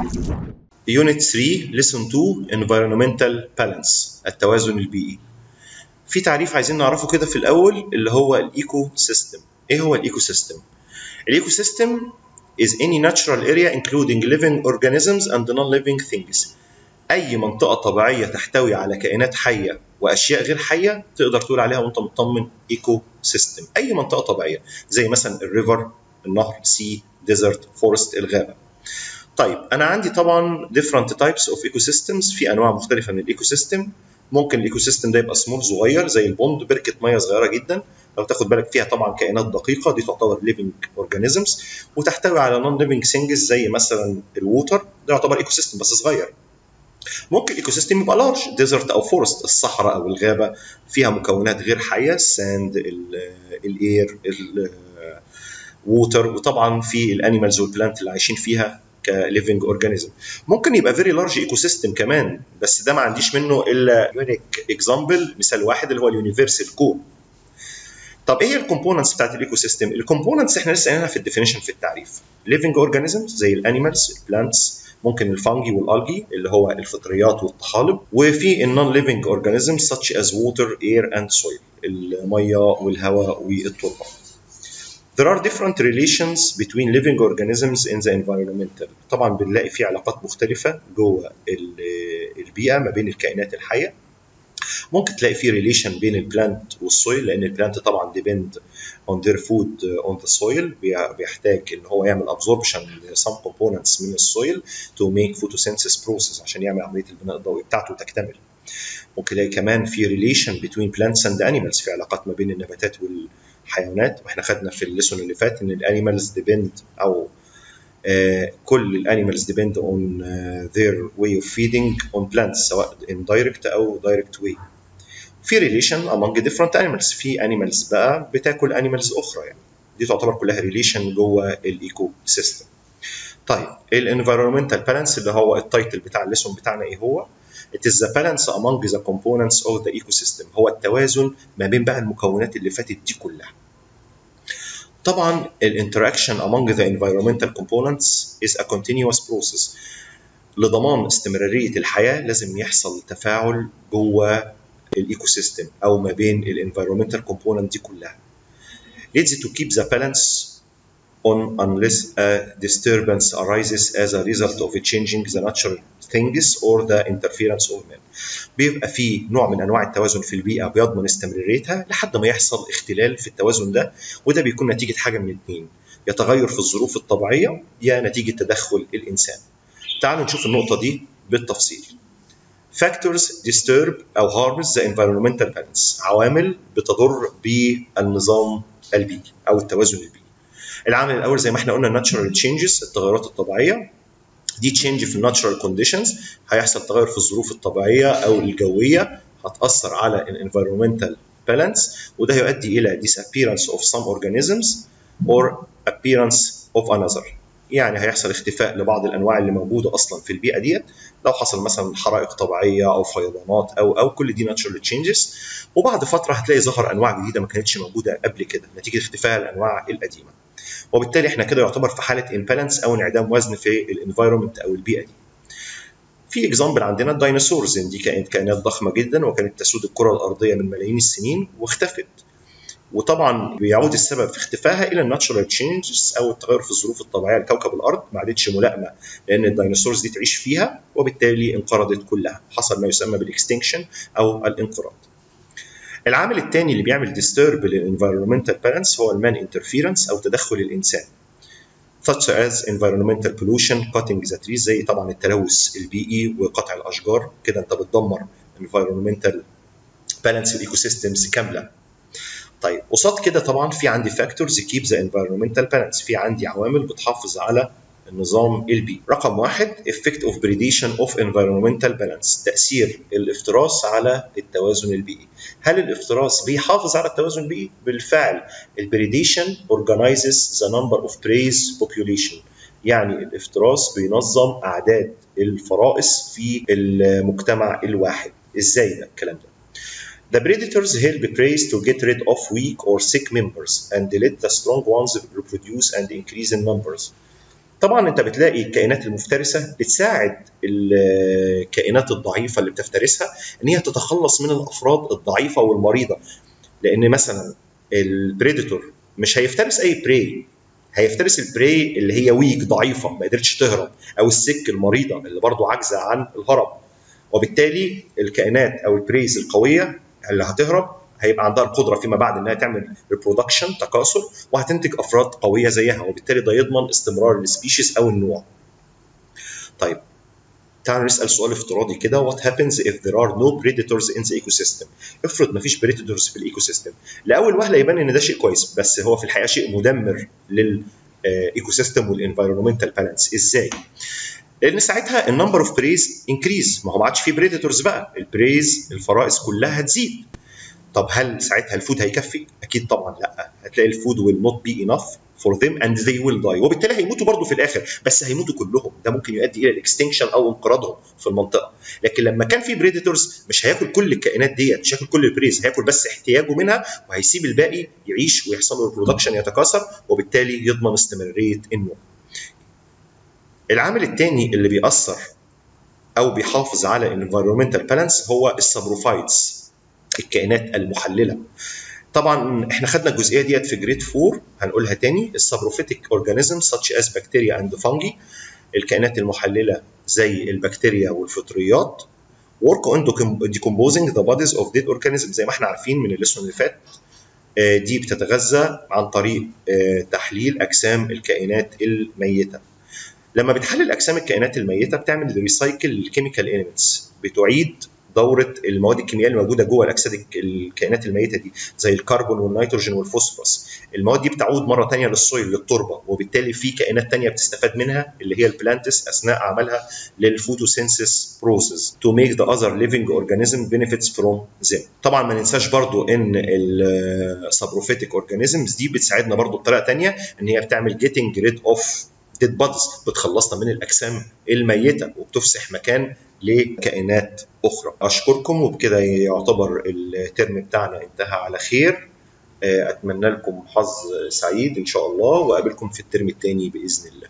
Unit 3 Lesson 2 Environmental Balance، التوازن البيئي. في تعريف عايزين نعرفه كده في الأول اللي هو ال ecosystem. إيه هو ال ecosystem؟ ال ecosystem is any natural area including living organisms and non-living things. أي منطقة طبيعية تحتوي على كائنات حية وأشياء غير حية تقدر تقول عليها وأنت مطمن ecosystem. أي منطقة طبيعية زي مثلا ال river، النهر، sea، desert، forest، الغابة. طيب أنا عندي طبعا different types of ecosystems، في أنواع مختلفة من ال ecosystem. ممكن ال ecosystem ده يبقى سمول صغير زي ال pond، بركة مية صغيرة جدا لو تاخد بالك فيها طبعا كائنات دقيقة، دي تعتبر living organisms، وتحتوي على non living things زي مثلا ال water، ده يعتبر ecosystem بس صغير. ممكن ال ecosystem يبقى large، desert او forest، الصحراء او الغابة، فيها مكونات غير حيه، ال sand، ال air، ال water، وطبعا في ال animals وال plant اللي عايشين فيها ك living organism. ممكن يبقى very large ecosystem كمان، بس ده ما عنديش منه الا unique example، مثال واحد اللي هو ال universe، الكون. طب ايه هي ال components بتاعت ال ecosystem؟ ال components احنا لسه قايلينها في ال definition، في التعريف. living organisms زي ال animals، ال plants، ممكن ال fungi وال algae اللي هو الفطريات والطحالب، وفي ال non living organisms such as water, air and soil، المية والهواء والتربه. There are different relations between living organisms in the environmental. طبعا بنلاقي في علاقات مختلفة جوه البيئة ما بين الكائنات الحية. ممكن تلاقي في relation بين ال plant وال soil، لان ال plant طبعا depend on their food on the soil، بيحتاج ان هو يعمل absorption ل some components من ال soil to make photosynthesis process، عشان يعمل عملية البناء الضوئي بتاعته تكتمل. ممكن تلاقي كمان في relation between plants and animals، في علاقات ما بين النباتات والحيوانات، واحنا خدنا في ال lesson اللي فات ان ال animals depend او كل ال animals depend on their way of feeding on plants، سواء indirect او direct way. في relation among different animals، في animals بقى بتاكل animals اخرى، يعني دي تعتبر كلها relation جوه ال ecosystem. طيب ال environmental balance اللي هو ال title بتاع ال lesson بتاعنا ايه هو؟ It is the balance among the components of the ecosystem، هو التوازن ما بين بقى المكونات اللي فاتت دي كلها. طبعا ال interaction among the environmental components is a continuous process. لضمان استمرارية الحياة لازم يحصل تفاعل جوه ال ecosystem او ما بين ال environmental component دي كلها. Leads to keep the balance on unless a disturbance arises as a result of changing the natural things or the interference of man. بيبقى في نوع من انواع التوازن في البيئة بيضمن استمراريتها لحد ما يحصل اختلال في التوازن ده، وده بيكون نتيجة حاجة من اتنين: يا تغير في الظروف الطبيعية يا نتيجة تدخل الانسان. تعالوا نشوف النقطة دي بالتفصيل. Factors disturb أو harms the environmental balance، عوامل بتضر بالنظام البيئي أو التوازن البيئي. العامل الأول زي ما احنا قلنا natural changes، التغيرات الطبيعية. دي change في natural conditions، هيحصل تغير في الظروف الطبيعية أو الجوية هتأثر على ال environmental balance، وده هيؤدي إلى disappearance of some organisms or appearance of another. يعني هيحصل اختفاء لبعض الانواع اللي موجودة اصلا في البيئة ديت لو حصل مثلا حرائق طبيعية او فيضانات او كل دي natural changes، وبعد فترة هتلاقي ظهر انواع جديدة ما كانتش موجودة قبل كده نتيجة اختفاء الانواع القديمة. وبالتالي احنا كده يعتبر في حاله imbalance او انعدام وزن في ال environment او البيئة دي. في example عندنا ال dinosaurs، دي كانت كائنات ضخمة جدا وكانت تسود الكره الارضية من ملايين السنين واختفت. وطبعا بيعود السبب في اختفائها الى ال natural changes او التغير في الظروف الطبيعية لكوكب الارض، ما عادتش ملائمه لان ال dinosaurs دي تعيش فيها، وبالتالي انقرضت كلها، حصل ما يسمى بال extinction او الانقراض. العامل الثاني اللي بيعمل disturb لل environmental balance هو ال man interference او تدخل الانسان. such as environmental pollution, cutting the trees، زي طبعا التلوث البيئي وقطع الاشجار، كده انت بتدمر environmental balance وال ecosystems كاملة. طيب قصاد كده طبعا في عندي factors keep the environmental balance، في عندي عوامل بتحافظ على النظام البيئي. رقم واحد effect of predation of environmental balance، تأثير الافتراس على التوازن البيئي. هل الافتراس بيحافظ على التوازن البيئي؟ بالفعل ال predation organizes the number of prey population، يعني الافتراس بينظم أعداد الفرائس في المجتمع الواحد. ازاي ده الكلام ده؟ The predators help prey to get rid of weak or sick members and let the strong ones reproduce and increase in numbers. طبعا انت بتلاقي الكائنات المفترسة بتساعد الكائنات الضعيفة اللي بتفترسها ان هي تتخلص من الافراد الضعيفة والمريضه، لان مثلا ال predator مش هيفترس اي prey، هيفترس ال prey اللي هي weak ضعيفة ما قدرتش تهرب، او ال sick المريضة اللي برضو عاجزه عن الهرب. وبالتالي الكائنات او ال preys القوية اللي هتهرب هيبقى عندها القدرة فيما بعد انها تعمل reproduction تكاثر، وهتنتج افراد قوية زيها، وبالتالي ده يضمن استمرار ال species او النوع. طيب تعالوا نسال سؤال افتراضي كده، what happens if there are no predators in the ecosystem؟ افرض مفيش predators في ال ecosystem. لاول وهله يبان ان ده شيء كويس، بس هو في الحقيقة شيء مدمر لل ecosystem وال environmental balance. ازاي؟ لان ساعتها ال number of preys increase، ما هو ما عادش فيه predators بقى، ال preys الفرائس كلها هتزيد. طب هل ساعتها ال food هيكفي؟ اكيد طبعا لا، هتلاقي ال food will not be enough for them and they will die، وبالتالي هيموتوا برضه في الاخر، بس هيموتوا كلهم. ده ممكن يؤدي الى ال extinction او انقراضهم في المنطقة. لكن لما كان في predators مش هياكل كل الكائنات ديت، مش هياكل كل ال preys، هياكل بس احتياجه منها وهيسيب الباقي يعيش ويحصل له reproduction يتكاثر، وبالتالي يضمن استمرارية النوع. العامل الثاني اللي بيأثر او بيحافظ على ال environmental balance هو ال saprophytes، الكائنات المحلله. طبعا احنا خدنا الجزئية ديت في grade 4، هنقولها تاني. ال saprophytic organism such as bacteria and fungi، الكائنات المحلله زي البكتيريا والفطريات، work on decomposing the bodies of dead organisms، زي ما احنا عارفين من ال lesson اللي فات. دي بتتغذى عن طريق تحليل اجسام الكائنات الميتة. لما بتحلل اجسام الكائنات الميتة بتعمل recycle لل chemical elements، بتعيد دوره المواد الكيميائية الموجودة جوه الاجساد الكائنات الميتة دي، زي الكربون والنيتروجين والفوسفورس. المواد دي بتعود مرة ثانية لل soil للتربه، وبالتالي في كائنات ثانية بتستفاد منها اللي هي ال plants اثناء عملها لل photosynthesis process to make the other living organism benefits from them. طبعا ما ننساش برضو ان ال saprophytic organisms دي بتساعدنا برضو بطريقة ثانية، ان هي بتعمل getting rid of dead bodies، بتخلصنا من الاجسام الميتة وبتفسح مكان لكائنات اخرى. اشكركم، وبكده يعتبر الترم بتاعنا انتهى على خير. اتمنى لكم حظ سعيد ان شاء الله، واقابلكم في الترم الثاني باذن الله.